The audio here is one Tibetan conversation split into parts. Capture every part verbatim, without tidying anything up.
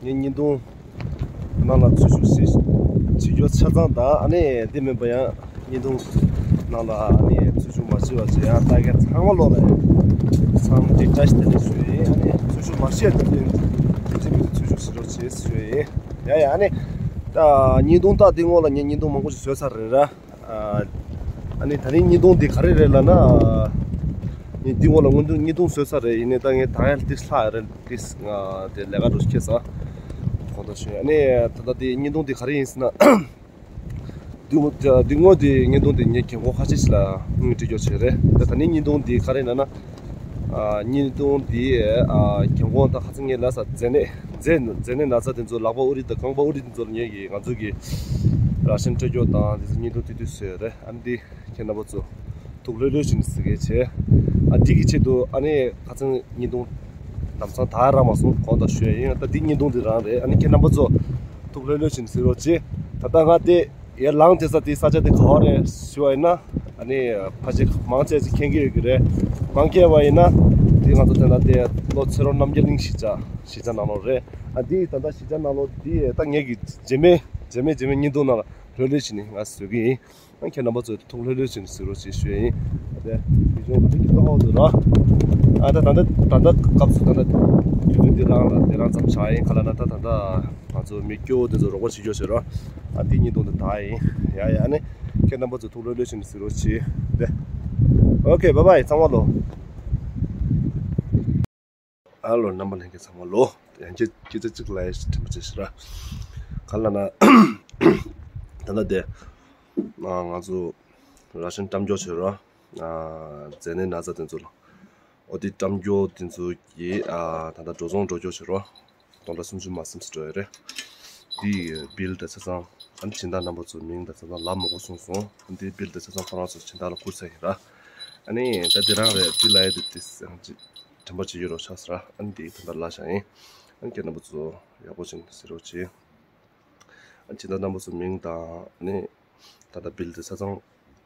བརྙན་ཐུང་ནང་ལ་ཚུད་ཞུགས་ཞིག་བྱེད་རྒྱུ་ཆ་ཚང་དང་། ཨ་ནི་དེ་མིན་པ་ཡང་བརྙན་ཐུང་ནང་ལ་ཨ་ནི་ཚུད་ཞུགས་མ་བྱས་པ་བྱས་ཡང་ལྟ་མཁན་ཚང་མ་ལོག་ལ་ཚང་མ་འདི་བཀྲ་ཤིས་བདེ་ལེགས་ཞུ་ཡ་ཡིན། ཨ་ནི་ཚུད་ཞུགས་མ་བྱས་དེ་དེ་དེ་མི་ཚུད་ཞུགས་ཞིག་རོགས་བྱེད་ཞུ་ཡ་ཡིན། ཡ་ཡ། ཨ་ནི་ད་བརྙན་ཐུང་ལྟ་དེ་སྔོན་ལ་ངས་བརྙན་ཐུང་མང་པོ་ཞིག་བཟོས་ཚར་རེད་ར། ཨ་ནི་ད་རིང་བརྙན་ཐུང་འདི་ག་རེ་རེད་ལབ་ན། ངས་འདི་སྔོན་ལ་སྔོན་དུ་བརྙན་ཐུང་བཟོས་ཚར་རེད། ཡིན་ནའི་ད་ངས་ད་ཡང་ཏིས་ལྷག་རེད། ཏིས་ང་དེ་ལས་ཀ་འགྲོ་ཁེལ་སོང་། གོང་དུ་ཞུས། ཨ་ནི་ད་ལྟ་འདི་བརྙན་ཐུང་འདི་ག་རེ་ཡིན་ཟེར་ན། འདི་སྔོན་འདི་སྔོན་འདི་བརྙན་ཐུང་འདི་ངས་རྒན་གོག་ཁ་ཤས་ཤིག་ལ་དངུལ་སྤྲད་རྒྱུ་བྱས་རེད། ད་ད་ནི་བརྙན་ཐུང་འདི་ག་རེ་ཡིན་ན། ཨ་བརྙན་ཐུང་འདི་ཨ་རྒན་གོག་ད་ཁ་སང་ངས་ལབ་ས་མཛེ་ནད་མཛེ་མཛེ་ནད་ན་ཚ་དེ་ཚོ་ལག་པ་ཨུ་རི་དང་རྐང་པ་ཨུ་རི་དེ་ཚོ་ལ་ངས་ཀྱི་ང་ཚོ་གི་ར་ཤན་སྤྲད་རྒྱུ་དང་དེ་ཚོ་བརྙན་ཐུང་དེ་དུས་བཟོས་རེད། ཨ་ནི་འདི་ཁྱེད་རྣམ་པ་ཚོ་ཐུགས་ལྷོད་ལྷོད་བྱས་ནས་གཟིགས་གལ་ཆེ། ཨ་འདི་གི་ཆེད་དུ་ཨ་ནི་ཁ་སང་བརྙན་ཐུང་ལམ་སང་ད་རག་མ་སོང་། གོང་དུ་ཞུ་ཡ་ཡིན། ད་འདི་བརྙན་ཐུང་འདི་རང་རེད། ཨ་ནི་ཁྱེད་རྣམ་པ་ཚོ་ཐུགས་ལྷོད་ལྷོད་བྱས་ནས་གཟིགས་རོགས་གྱིས། ད་ལྟ་ང་དེ་ཡར་ལངས་བསྡད་ས་དེ་ས་ཆ་དེ་ག་བ་རེད་ཞུ་བ་ཡིན་ན། ཨ་ནི་ཕལ་ཆེར་མང་ཆེ་ཅིག་མཁྱེན་གྱི་ཡོད་ཀྱི་རེད། མ་མཁྱེན་པ་ཡིན་ན་དེ་ང་ཚོ་དེ་ན་དེ་ལོ་ཚེ་རོགས་རྣམ་རྒྱལ་གླིང་གཞིས་ཆགས་གཞིས་ཆགས་ནང་ལོགས་རེད། ཨ་འདི་ད་ལྟ་གཞིས་ཆགས་ནང་ལོགས་འདི་ད་ངེད་ཀྱི་རྗེས་མའི་རྗེས་མའི་རྗེས་མའི་བརྙན་ཐུང་ནང་ལ་ལྷོད་ལྷོད་བྱས་ནས་ང་བཟོ་གི་ཡིན། ཨ་ཁྱེད་རྣམ་པ་ཚོས་ཐུགས་ལྷོད་ལྷོད་བྱས་ནས་གཟིགས་རོགས་ཞེས་ཞུ་ཡ་ཡིན། ཨ་དེ་བི་ཌིའོ་ག་ཚོད་ཀྱི་ཏོག་ཧོག་འདུག་ར། ཨ་ད་ད་ལྟ་ད་ལྟ་སྐབས་སུ་ད་ལྟ་དུས་ཚོད་འདི་རང་ལ་དེ་རང་ཙམ་ཆགས་ཡིན། ག་ལ་ན་ད་ད་ལྟ་ང་ཚོ་མི་སྐྱོ་བོ་དེ་ཚོ་རོགས་པ་བྱེད་རྒྱུ་བྱེད་རོགས། ཨ་དེ་གཉིས་དོན་དུ་ད་ཡིན། ཡ་ཡ། ཨ་ནི་ཁྱེད་རྣམ་པ་ཚོས་ཐུགས་ལྷོད་ལྷོད་བྱས་ནས་གཟིགས་རོགས་བྱེད་དེ། ཨོ་ཁེ། བཱའི་བཱའི། ཚང་མ་ལོ། ཨ་ལོ། རྣམ་པ་ལྷན་རྒྱས་ཚང་མ་ལོ། ཡང་བསྐྱར་སྐད་ཆ་གཅིག་ལབ་ཡ་ཞིག་དྲན་པ་བྱེད་ཤིག་ར། ག་ལ་ན། ད་ལྟ་དེ་ང་ང་ཚོ་ར་ཤན་བཀྲམ་སྐྱོར་བྱེད་རོགས། མཛེ་ནད་ན་ཚ་དེ་ཚོ་ལ། འོ་དེ་བཀྲམ་སྐྱོར་དེ་ཚོ་གི་ད་ལྟ་འགྲོ་སོང་འགྲོ་སྐྱོར་བྱེད་རོགས། སྟོང་ཕྲག་སུམ་ཅུ་མ་ཟིན་ཙམ་འགྲོ་ཡ་རེད། དེ་བིལ་དང་ཆ་ཚང་། ཨ་ནི་སྦྱིན་བདག་རྣམ་པ་ཚོའི་མིང་དང་ཆ་ཚང་ལབ་མ་དགོས་གསུངས་སོང་། ཨ་ནི་དེ་བིལ་དང་ཆ་ཚང་ཁོ་རང་ཚོ་སྦྱིན་བདག་ལ་བསྐུར་ཚར་ཡིན་ར། ཨ་ནི་ད་དེ་རང་རེད། དེ་ལ་ཡ་དེ་དེ་སང་ཅི་དྲན་པ་བྱེད་རྒྱུ་རོགས་ཆགས་སོང་ར། ཨ་ནི་དེ་ད་ལྟ་ལབ་བཞག་ཡིན། ཨ་ནི་ཁྱེད་རྣམ་པ་ཚོ་ཡག་པོ་བྱས་ནས་གཟིགས་རོགས་བྱེད། ཨ་ནི་སྦྱིན་བདག་རྣམ་པ་ཚོའི་མིང་དང་། ཨ་ནི་ད་ལྟ་བིལ་དེ་ཆ་ཚང་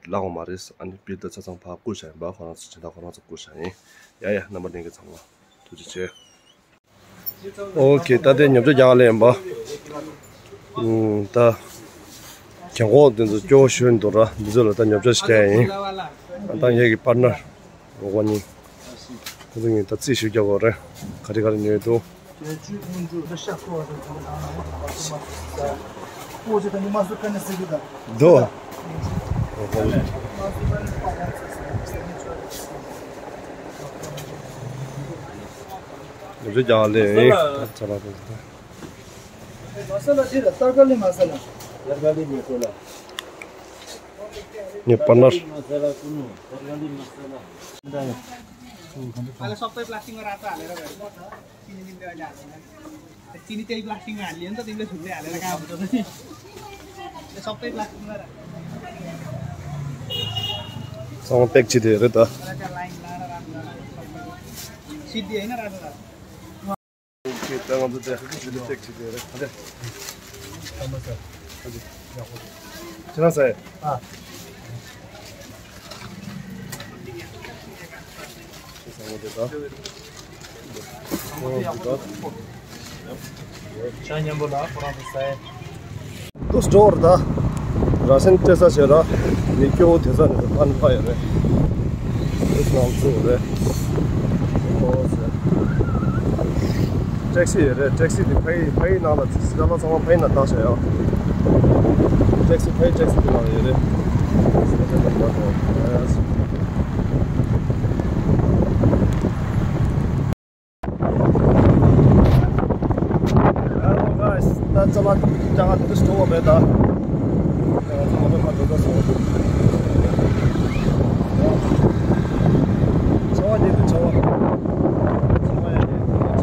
ལབ་དགོས་མ་རེད། ཨ་ནི་བིལ་དེ་ཆ་ཚང་ཕར་བསྐུར་བཞག་ཡིན་པ། ཁོ་རང་ཚོ་སྦྱིན་བདག་ཁོ་རང་ཚོ་བསྐུར་བཞག་ཡིན། ཡ་ཡ། རྣམ་པ་ལྷན་རྒྱས་ཚང་མ་ཐུགས་རྗེ་ཆེ། ཨོ་ཁེ། ད་ལྟ་ཉོ་ཆ་རྒྱག་ལེ་ཡིན་པ། ཨུམ། ད་རྒན་གོག་དེ་ཚོ་སྐྱོ་བོ་ཞེ་པོ་འདུག་ར། འདི་ཚོ་ལ་ད་ཉོ་ཆ་ཞིག་རྒྱག་ཡ་ཡིན། ཨ་ད་ངེད་ཀྱི་པར་ནར་རོགས་པ་གཉིས། ཁོ་ཚོ་གཉིས་ད་རྩིས་ཞིག་རྒྱག་དགོས་རེད། ག་རེ་ག་རེ་ཉོས་འདུག་འདུག་རེ་རྒྱག་ལེ་ཡིན། ད་ཆ་ལག་དེ་ཚོ་ད། मसाला जी, तड़का नहीं मसाला। तड़का नहीं मसाला। ངའི་པར་ནར། मसाला सुनो, तड़का नहीं मसाला। अहिले सबै प्लास्टिकमा रातो हालेर भयो। चिनी मिल्ने अहिले हालेर। चिनी त्यही प्लास्टिकमा हालियो नि त, तिमीले छुट्टै हालेर कहाँ हुन्छ त नि? त्यो सबै प्लास्टिकमा राख। ཚང་མ་པེག་བྱས་བསྡད་རེད་ད། सिद्धि होइन रातो रातो। ད་ང་ཚོ་དེ་ལི་ཏེག་ཅིག་དེ་རེད། ཨ་ཅེ། ཨ་ཅེ། ཅི་ན་ཟེར། ཨ། ཅི་ཟེར་ང་དེ་ད། ཅ་མཉམ་པོ་ལ་ཁོ་རང་ཚོ་ཟེར། ཏུ་སྟོར་ད། ར་ཤན་སྤྲད་ས་བྱས་ར། མི་སྐྱོ་བོ་དེ་ཚ་ནས་ཕན་པ་ཡོད་རེད། ཨེ་ནང་ཚུགས་རེད། ཨོ་ཟེར། ཊེག་སི་ཡོད་རེད། ཊེག་སི་དེ་ཕ་ཡི་ཕ་ཡི་ནང་ལ་ཙི་ཙི་ཀ་ལ་ཚང་མ་ཕ་ཡི་ནང་བཏགས་བཞག་ཡོད། ཊེག་སི་ཕ་ཡི་ཊེག་སི་དེ་ནང་ཡོད་རེད། Hello guys, ད་ཅ་ལག་ཅ་ལག་དེ་འདྲ་ཞིག་འགྲོ་བ་རེད་ད། ང་ཚོ་མ་འདྲ་མ་འགྲོ་ད་སོང་། ཆར་པ་ཉིན་དུ་ཆར་པ། ཆར་པ་ཡ་ཡ་ཡ་ཡ།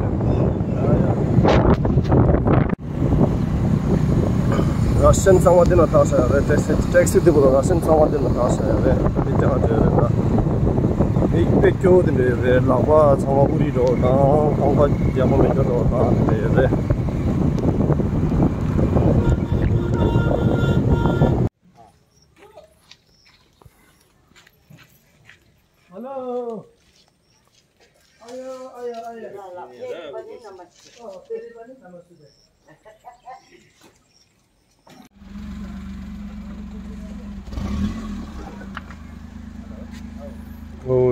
ར་ཤན་ཚང་མ་འདི་ན་བཏགས་བཞག་ཡོད་རེད། ཊེག་སི་ཊེག་སི་འདི་བོ་ར་ཤན་ཚང་མ་འདི་ན་བཏགས་བཞག་ཡོད་རེད། འདི་རྒྱ་གར་བྱས་རེད་ད། མི་དཔེ་སྐྱོ་བོ་དེ་འདྲ་ཡོད་རེད། ལག་པ་ཚང་མ་ཨུ་རི་འགྲོ་དང་རྐང་པ་ཡག་པོ་མེད་འགྲོ་དང་དེ་འདྲ་ཡོད་རེད། Hello. Ayo, ayo, ayo. ཨོ་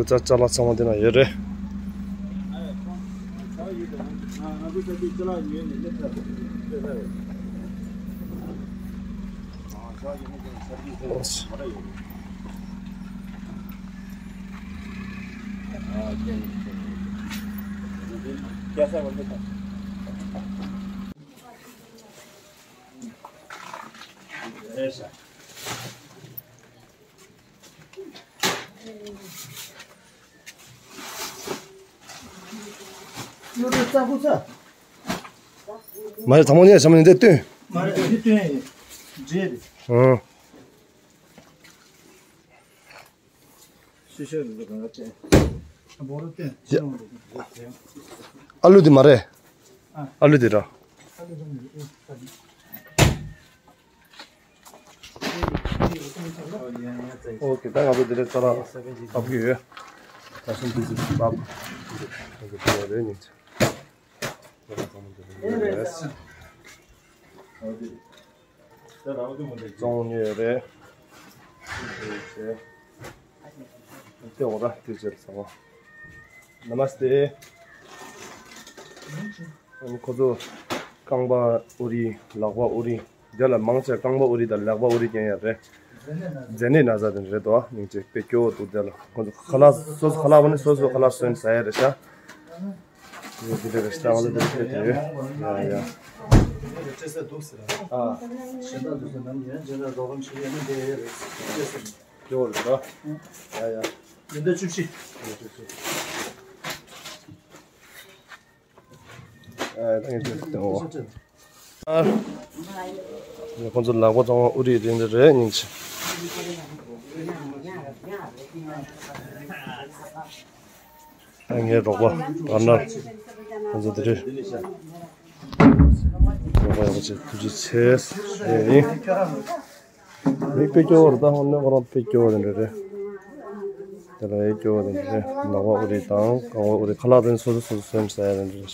ཙ་ཙ་ལ་ཚང་མ་འདི་ན་ཡོད་རེད། མ་རེད། དང་པོ་ནས་བྱམས་ནས་འདི་སྟོན། མ་རེད། འདི་སྟོན་ཡིན། འདྲེ་རེད། ཨང་། ཤི་ཤི་རེད་གང་ག་སྟོན། བོ་རུ་སྟོན། ཡ། ཨ་ལུ་འདི་མ་རེད། ཨ། ཨ་ལུ་འདི་ར། ཨ་ལུ་འདི་མ་རེད། ཨོ་ཁེ། ད་ང་ཚོ་འདི་ལ་ཙ་ལ་ཕབ་ཀྱི་ཡོད། ད་སོང་འདི་ཚོ་ཕབ། ཨོ་ཁེ། ད་རེད་ཉིན་ཚེ། ཙོང་ཉོས་རེད། དེ་འོ་ར་དེ་ཅེར་ཚང་མ། ན་མ་སྟེ། ཨ་ནི་ཁོ་ཚོ་རྐང་པ་ཨུ་རི། ལག་པ་ཨུ་རི། དེ་ལ་མང་ཆེ་རྐང་པ་ཨུ་རི་དང་ལག་པ་ཨུ་རི་རྐྱང་ཡ་རེད། མཛེ་ནད་ན་ཚ་དེ་རེད་དོ། སྙིང་རྗེ། དཔེ་སྐྱོ་བོ་འདུག་དེ་ལ་ཁོ་ཚོ་ཁ་ལག་སོ་སོ་ཁ་ལག་པ་ནི་སོ་སོ་ཁ་ལག་སོན་ཟ་ཡ་རེད་ཤག་དེ་འདྲ་རེད་ཤག་ང་ལ་དེ་འདྲ་དེ་ཡོད། ཡ་ཡ། ཨ། སྐྱོ་བོ་རེད་དོ། ཡ་ཡ། ཉི་ཟླ་བཅུ་བཞི། ཨ། ད་ངས་བཤད་དང་། ཨ། ཁོང་ཚོ་ལག་པ་ཚང་མ་ཨུ་རི་རིང་རེ་རེད། སྙིང་རྗེ། ད་ངའི་རོགས་པ་བར་ནར་ཁོང་ཚོ་དེ་རེད། རོགས་པ་ཡག་པོ་བྱས། ཐུགས་རྗེ་ཆེ། ཨེ། མི་དཔེ་སྐྱོ་བོ་རེད། ད་ཧོན་ནས་ཁོ་རང་དཔེ་སྐྱོ་བོ་རེད་འདྲ་རེད། དེ་ལ་ཨེ་སྐྱོ་བོ་རེད་འདྲ་རེད། ལག་པ་ཨུ་རི་དང་རྐང་པ་ཨུ་རི། ཁ་ལག་དེ་ཚོ་སོ་སོ་སོ་སོ་སོན་ཟ་ཡ་རེད་འདྲ་རེད།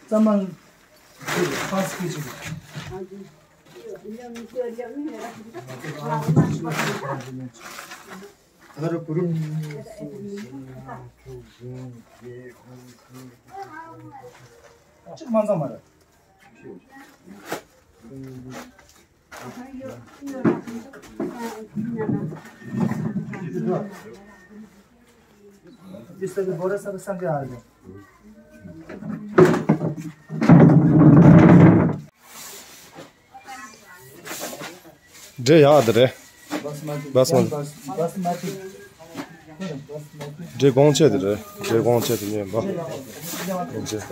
ཙམ་མང་ཕར་སྐད་ཅིག་ཅིག་མ་ཚང་མ་རེད། འདྲེ་ཡག་དེ་རེད། བཱ་སི་མ་ཏི། བཱ་སི་མ་ཏི། འདྲེ་གོང་ཆེ་དེ་རེད། འདྲེ་གོང་ཆེ་དེ་ཉོས་པ། གོང་ཆེ་ད།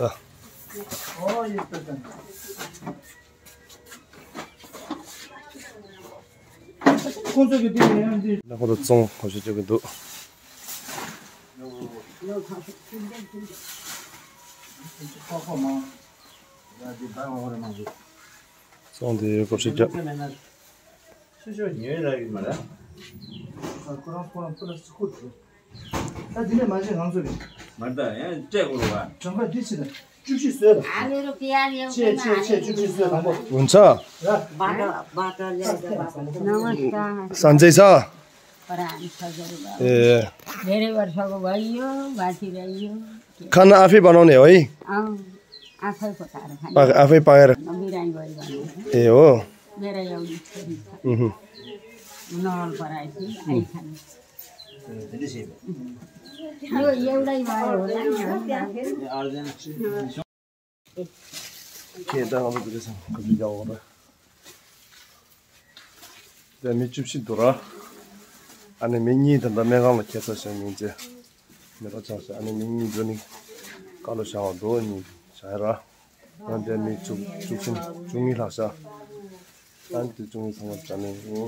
ཁོང་ཚོ་གི་དེ་ཡང་འདི། ན་ཁོ་ཚོ་བཙོང་གོ་ཤེས་བྱེད་ཀྱི་འདུག་ཁོ་ཁོ་མང་། ཡ་འདི་བ་འོ་རེ་མང་འདུག་བཙོང་དེ་གོ་ཤེས་བྱ། ཤོ་ཤོ་ཉོས་ར་ཡིན་མ་ར། ཁོ་རང་ཁོ་རང་ཕུ་ལ་སི་ཁུ་འདུག་ད་འདི་ནས་མ་བྱས་ང་ཚོ་གི། མ་ད་ཡང་སྤྲད་དགོས་རེད་བ། གྲངས་ཀ་འདི་ཕྱི་ལ་བཅུ་བཞི་བཟོས་ལ། ཆེ་ཆེ་ཆེ་བཅུ་བཞི་བཟོས་དང་པོ། འོན་ཆ། ར། नमस्कार। ས་འཛེག་ས། ཨེ། मेरे वर्षा को भाइयों बासी रहियो। खाना आप ही बनाउने हो है? अँ, आफै पकाएर खाने। पक-, आफै पकाएर। बिरामी भयो भने। ए हो। मेरो एउटा छोरी छ। उहुँ। नवल पराएकी, आइखाने। यो एउटै भयो होला नि, होइन? ཁྱེད་ད་ང་ཚོ་འདི་རེད་སམ་ག་ཚོད་རྒྱག་འོང་ར། དེ་མི་བཅུ་བཞི་འདུག་ར། ཨ་ནི་མི་གཉིས་ད་ལྟ་སྨན་ཁང་ལ་ཁྱེར་ཚར་ཤག་སྙིང་རྗེ། མི་རོ་ཆགས་ཤག་ཨ་ནི་མི་གཉིས་འགྲོ་ནི་ཀ་ལོ་བཞག་པ་འདུག་གཉིས་བཞག་ཡ་ར། ཨ་ནི་དེ་མི་བཅུ་བཅུ་གསུམ་བཅུ་གཉིས་ལྷག་ཤག་ཨ་ནི་དེ་བཅུ་གཉིས་ཚང་མ་བྱ་ནི་འོ།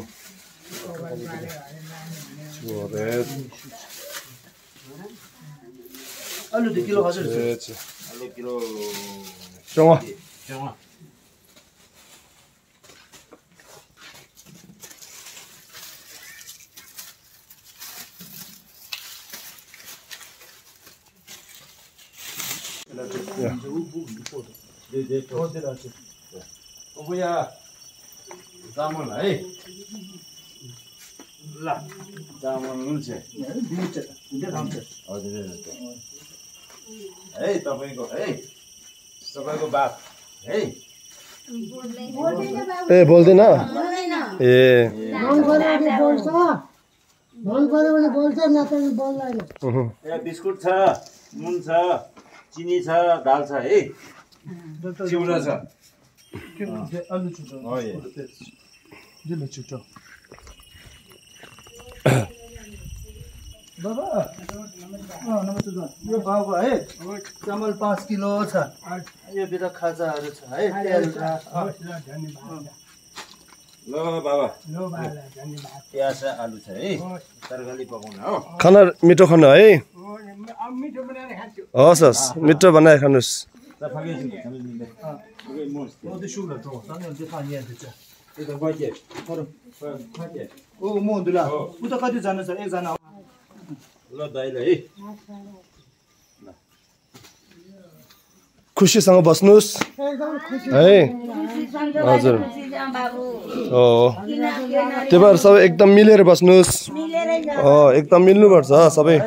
ཆུ་རེད། ཨ་ལུ་དེ་ཀི་ལོ་ག་ཚོད་རེད། ཨ་ལུ་ཀི་ལོ་བཅོ་ལྔ། བཅོ་ལྔ། ཡ། ཨོ་ཡ། ཛ་མོ་ལ་ཨེ། ལ། ཛ་མོ་ལུང་ཆེ། འདི་ཆེ། འདི་ལང་ཆེ། ཨོ་དེ་རེད་དེ། ཨེ་ཏོ་པེ་གོ་ཨེ། ཏོ་པེ་གོ་བ། ཨེ། ए बोल्दैन। ए। मन पऱ्यो भने बोल्छ, मन पऱ्यो भने बोल्छ, नत्र भने बोल्दैन। ए बिस्कुट छ, नुन छ, चिनी छ, दाल छ है। चिउरा छ। त्यो आलु छिटो। हो, ए। त्यसले छिटो। बाबा, अँ, नमस्ते दादा। यो बाबा है, चामल पाँच किलो छ। यो बिदा खाजाहरू छ है, तेल छ। अँ। ल बाबा। ल बाबा, धन्यवाद। प्याज र आलु छ है। हस्। तरकारी पकाउन हो। खाना मिठो खानु है। हो, म-, अब मिठो बनाएर खान्छु। हस्, हस्, मिठो बनाएर खानुस्। ल, फर्किन्छु, फर्किन्छु। अँ। फर्किन्छु, म हो, त्यो सुला, त्यो, सानो, त्यो खाने, त्यो छ। त्यो त गइके, खरो, खरो, खरो। ओ, म हुँदुला। हो। उता कति जानु छ? एकजना। ल, दाइ, ल है। खुसीसँग बस्नुस्। एकदम खुसी। है। हजुर। हो। त्यही भएर सबै एकदम मिलेर बस्नुस्। हो, एकदम मिल्नुपर्छ सबै।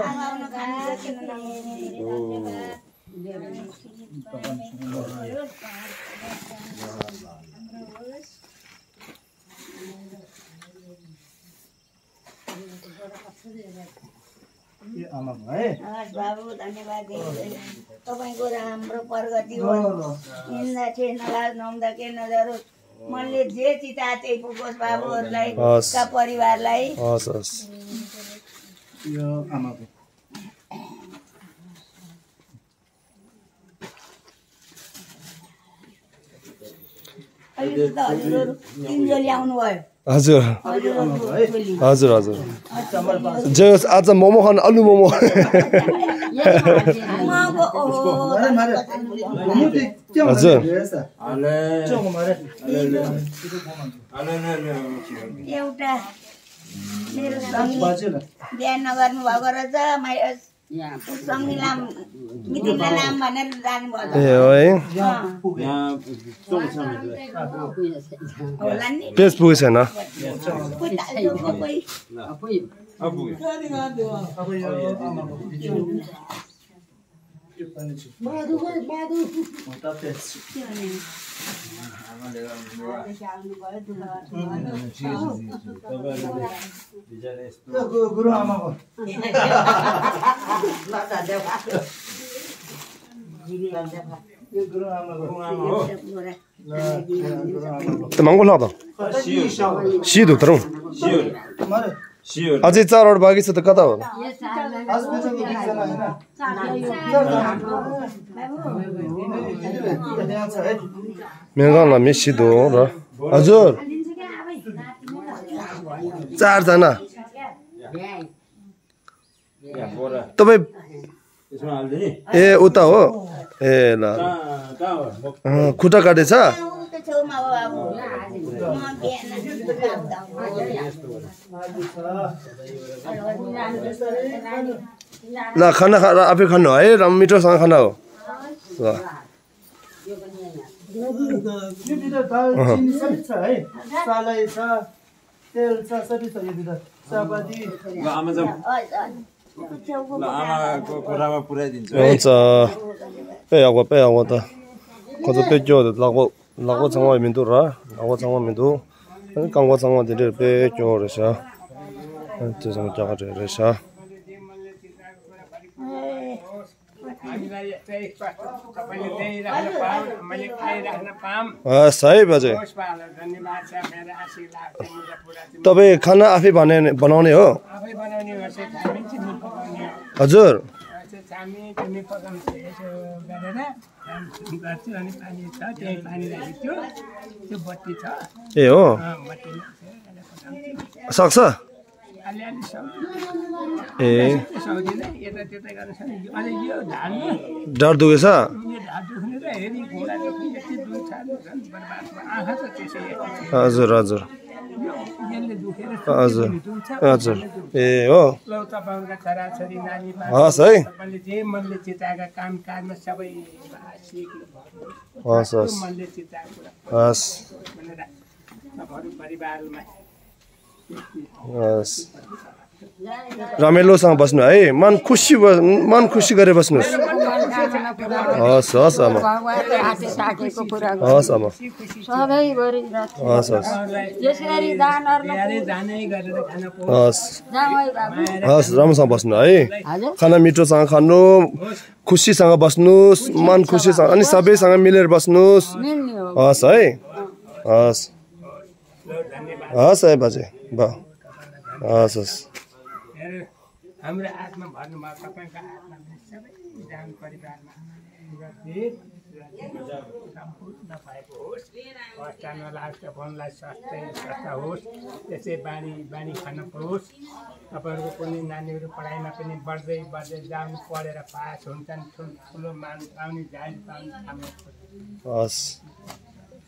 ए आमा है। हस् बाबु, धन्यवाद दिन्छु। तपाईँको राम्रो प्रगति होस्। ल, ल। हिँड्दा के नलाज, नुहाउँदा के नजरोस्। मनले जे चिता त्यही पुगोस् बाबुहरूलाई, हस्। का परिवारलाई। हस्, हस्। यो आमाको। अहिले त हजुरहरू तिनजो ल्याउनु भयो। हजुर। हजुरहरूको छोरी। हजुर, हजुर। जे होस्, आज मोमो खानु, आलु मोमो। म अब, ओहो। हजुर। एउटा मेरो स्वामी बिहा नगर्नु भएको रहेछ, मा-, स्वामी लाम, मितिना लाम भनेर जानुभयो। ए, हो है। अँ। यहाँ चौक छ मेरो। होला नि। पेज पुगेको छैन। कोही दाजु को कोही। गुरु आमाको। यो गुरु आमाको। गुरु आमा हो। ल, गुरु आमाको। त माङ्गो ल त। सियो। सिधु तरौँ। सियो। मारे। अझै चारवटा बाँकी छ त, कता होला? आज बेचाको दुईजना होइन। चारजना। त्यहाँ छ है। मेरो गाउँमा मिस सिधु हो र। हजुर। चारजना। तपाईँ। ए, उता हो। ए, ल। अँ, खुट्टा काटेछ। ल, खाना खा, आफै खानु है, राम्रो मिठोसँग खाना हो। ल। यो भित्र दाल, अहँ। चिनी सबै छ है। सलाई छ, तेल छ, सबै छ यो भित्र। चियापत्ती। ल, आमा जाऊ। ल, आमाको कोठामा पुर्याइदिन्छु है। हुन्छ। དཔེ་ཡག་པོ་དཔེ་ཡག་པོ་ད། ཁོ་ཚོ་དཔེ་སྐྱོ་དེ་ལག་པ་ལག་པ་ཚང་མ་མི་འདུག་ར། ལག་པ་ཚང་མ་མི་འདུག་ཨ་ནི་རྐང་པ་ཚང་མ་དེ་འདྲས་དཔེ་སྐྱོ་རེད་ཤག་དེ་ཚང་མ་རྒྱག་ག་རེད་རེད་ཤག་ཨ། सही बाजे। तपाईँ खाना आफै बनाउने बनाउने हो? आफै बनाउने गर्छ, छामी चिनी पकाउने हो। हजुर। छामी चिनी पकाउने यसो गरेर गर्छु, अनि पानी छ, त्यही पानी राखेको छु। त्यो बत्ती छ। ए हो। अँ, बत्ती सक्छ? अलिअलि सक्छ। ए। सक्दिनँ, यता त्यता गर्न सक्दिनँ। अझ यो ढाड्नु। ढाड दुखेछ? यो ढाड दुख्ने र हेरी घुँडा दुख्ने, यति दुख्छ, झन् बर्बाद भयो। आँखा त त्यसै हेर्नु। हजुर, हजुर। हजुर, हजुर। ए, हो। ल, तपाईँहरूका छोराछोरी नानी हस् है। तपाईँले जे मनले चिताएका काम काजमा सबै सिक्नु हस्, हस्। मनले चिताएको कुरा हस्। भनेर तपाईँहरू परिवारमा हस्। रमाइलोसँग बस्नु है, मन खुसी बस-, मन खुसी गरेर बस्नुहोस्। हस्, हस् आमा। भगवानले आशिष राखेको कुरा गर्नु। हस् आमा। सधैँभरि रक्षा हस्, हस्। यसरी दानहरू हस्। जामै बाबु। हस्, राम्रोसँग बस्नु है। हजुर। खाना मिठोसँग खानु, खुसीसँग बस्नुहोस्, मन खुसीसँग, अनि सबैसँग मिलेर बस्नुहोस्। मिल्ने हो। हस् है। हस्। हस् है बाजे, बा। हस्, हस्। मेरो, हाम्रो आत्मा भन्नुभयो, तपाईँको आत्मा पनि सबै जान परिवारमा सुरक्षित, सुरक्षित, सम्पूर्ण भएको होस्। कष्ट नलागोस्, मनलाई स्वास्थ्य, स्वस्थ होस्, त्यसै बानी, बानी खान पाओस्। तपाईँहरूको कुनै नानीहरू पढाइमा पनि बढ्दै, बढ्दै जाऊन्, पढेर पास हुन्छन्, ठुल-, ठुलो मान पाउने, जागिर पाउने कामना गर्छु। हस्।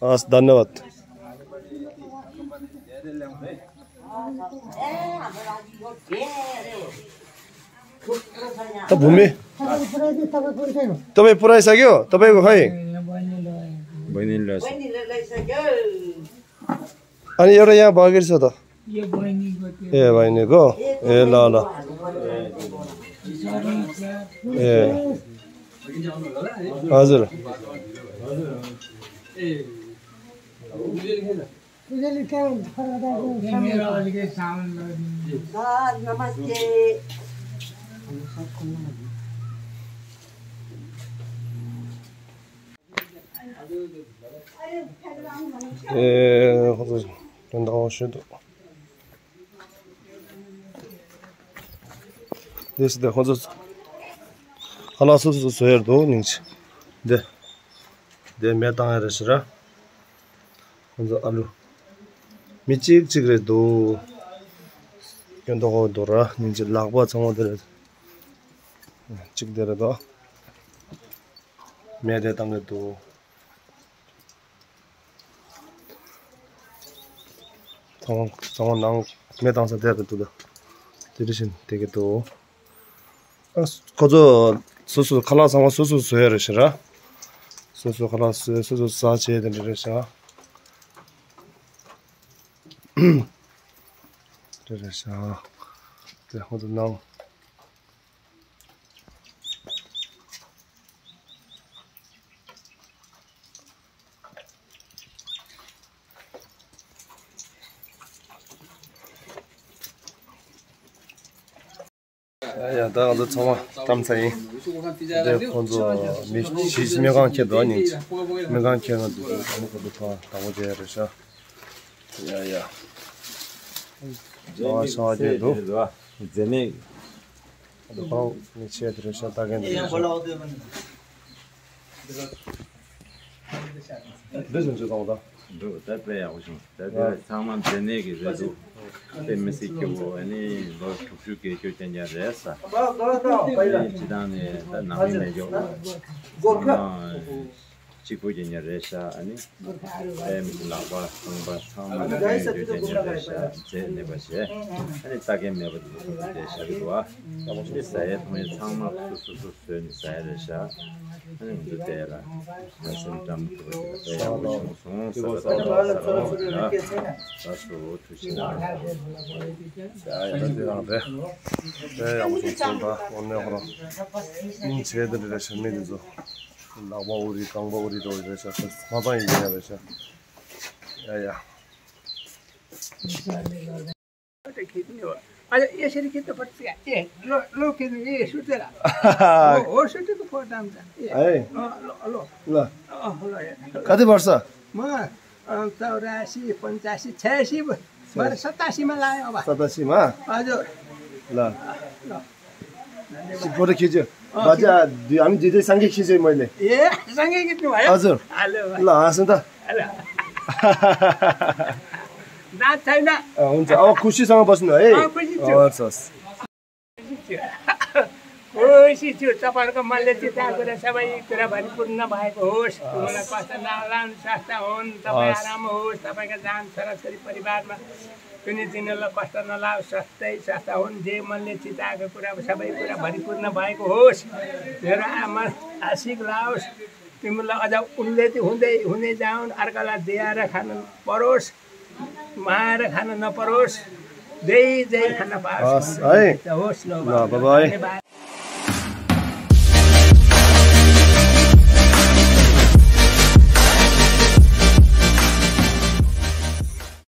हस्, धन्यवाद। त भूमि तपाईँ पुऱ्याइसक्यो? तपाईँको खै? बहिनीले अनि एउटा यहाँ बगेर छ त। ए, बहिनीको? ए, ल, ल। ए, हजुर। ए, हजुर। དོན་དག་ཤོད་དོ། དེ་སི་དེ་ཁོ་ཚོ་ཁ་ལག་སོ་སོ་བཟོ་ཡར་འདུག་ཉིན་ཅི། དེ་དེ་མེ་བཏང་ཡ་རེད་ཤི་ར། ཁོ་ཚོ་ཨ་ལུ་མི་གཅིག་གཅིག་རེད་འདུག་སྐྱོན་མདོག་ཁོ་འདུག་ར། ཉིན་ཅི་ལག་པ་ཚང་མ་དེ་རེད། གཅིག་དེ་རེད་དོ། མེ་དེ་བཏང་གི་འདུག་ཚང་མ་ཚང་མ་ནང་མེ་བཏང་ས་དེ་རེད་འདུག་ད་དེ་དེ་བཞིན་དེ་གི་འདུག་ཨ་ཁོ་ཚོ་སོ་སོ་ཁ་ལག་ཚང་མ་སོ་སོ་བཟོ་ཡ་རེད་ཤི་ར། སོ་སོ་ཁ་ལག་བཟོས་སོ་སོ་ཟ་བྱས་དེ་འདྲ་རེད་ཤག་དེ་རེད་ཤག་དེ་ཁོ་ཚོ་ནང་། ཡ་ཡ། ད་ང་ཚོ་ཚང་མ་བཀྲམ་ཚར་ཡིན། དེ་ཁོང་ཚོ་མི་ཞིག་སྨན་ཁང་ཁྱེར་འགྲོ་ཉིན་གྱི་སྨན་ཁང་ཁྱེར་ང་འདུག་ཨ་ནི་ཁོ་ཚོ་ཕར་དང་པོ་བྱས་རེད་ཤག་ཡ་ཡ། ཚང་མ་ཚང་མ་ཁྱེར་འདུག་མཛེ་ནད། ཁོང་ནི་ཆེད་དུ་རེད་ཤག་ལྟ་མཁན་དེ་རེད་ཤག་འདི་བཞིན་བྱོས་དང་ད། འགྲོ་ད་དཔེ་ཡག་པོ་བྱུང་། ད་དེ་ཚང་མ་མཛེ་ནད་ཀྱི་རེད་འདུག་དཔེ་མི་སྲིད་སྐྱོ་བོ། ཨ་ནི་ལོ་དྲུག་ཅུ་བརྒལ་སྐྱོ་རྐྱང་རྐྱང་རེད་ས། ཨ་ནི་སྤྱི་བཏང་ནས་ད་ནང་མི་མེད་སྐྱོ་བོ། ཚང་མ་གཅིག་པུ་རྐྱང་རྐྱང་རེད་ཤག་ཨ་ནི་ཨེམ་ལག་པ་རྐང་པ་ཚང་མ་མཛེ་ནད་སྐྱོ་རྐྱང་རྐྱང་རེད་ཤག་མཛེ་ནད་པ་བྱས། ཨ་ནི་ལྟ་མཁན་མེད་པ་དེ་ཚོ་ཚང་མ་བསྡད་བཞག་གི་འདུག་ཨ་ནི་ཟ་ཡས་འཐུང་ཡས་ཚང་མ་སོ་སོ་སོ་བཟོས་ནས་ཟ་ཡས་རེད་ཤག་ཨ་ནི་ང་ཚོ་བསྡད་ལ། ད་སེམས་ཁྲམ་ཐུབ་པ་ཞིག་ལ་དཔེ་ཡག་པོ་བྱུང་སོང་ཟེར་བ་དང་ལ་ས་ར་བ་ཞིག་ལ་ད་སོ་ཐུགས་རྗེ་ཆེ། ཡ་ཡ། ད་དེ་རང་རེད། དཔེ་ཡག་པོ་བྱུང་སོང་། ད་དངོས་གནས་ཁོ་རང་སྙིང་རྗེ་དེ་འདྲ་རེད་ཤག་མི་དེ་ཚོ་ལག་པ་འུ་རི་རྐང་པ་འུ་རི་འགྲོ་རེད་ཤག་ད་མ་བཏང་ཡིན་ཡ་རེད་ཤག་ཡ་ཡ། ཨ་ལ་ཡེ་ཤེས་ཀྱི་ཏོ་པར་ཙི་ཨེ་ལོ་ལོ་ཁེ་ནི་ཨེ་ཤུ་ཏེ་ལ་ཨོ་ཤུ་ཏེ་ཏོ་པར་དམ་ད་ཨེ་ཨེ་ལོ་ལོ་ལ་ཨོ་ལོ་ཡ་ག་དེ་བར་ས་མ་ཨང་ཙའུ་ར་ཤི་པན་ཙ་ཤི་ཚ་ཤི་བར་ས་ཏ་ཤི་མ་ལ་ཡོ་བ་ས་ཏ་ཤི་མ་ཨ་ཇོ་ལ་ལ། ཤི་པོ་ར་ཁེ་ཇི་བ་ཅ་དུ་ཨ་མི་ཇི་དེ་སང་གེ་ཁེ་ཇི་མ་ལེ་ཨེ་སང་གེ་ཁེ་ཏུ་ཨ་ཟོ་ཨ་ལོ་ལ་ཨ་སན་ད། ད་ཚ་ན། ཨ་འོན་ཙང་ཨ་ཁུ་ཤི་སང་པ་སུ་ན་ཨེ། ཨ་ཁུ་ཤི་ཅུ། ཨ་ཙ། होस्, त्यो तपाईँहरूको मनले चिताएको कुरा सबै कुरा भरिपूर्ण भएको होस्। तिमीलाई कष्ट नलाउनु, स्वस्थ हुन्, तपाईँ हस्। आराम होस्, तपाईँको जान छोराछोरी परिवारमा कुनै दिनलाई कष्ट नलाओस्, सधैँ स्वस्थ हुन्। जे मनले चिताएको कुरा सबै कुरा भरिपूर्ण भएको होस्। मेरो आमा आशिक लाओस्, तिमीलाई अझ उन्नति हुँदै हुँदै जाउन्, अर्कालाई दिएर खान परोस्, माएर खान नपरोस्, जय जय खान पाओस्। हस् है। होस् ल, ल, bye bye। धन्यवाद।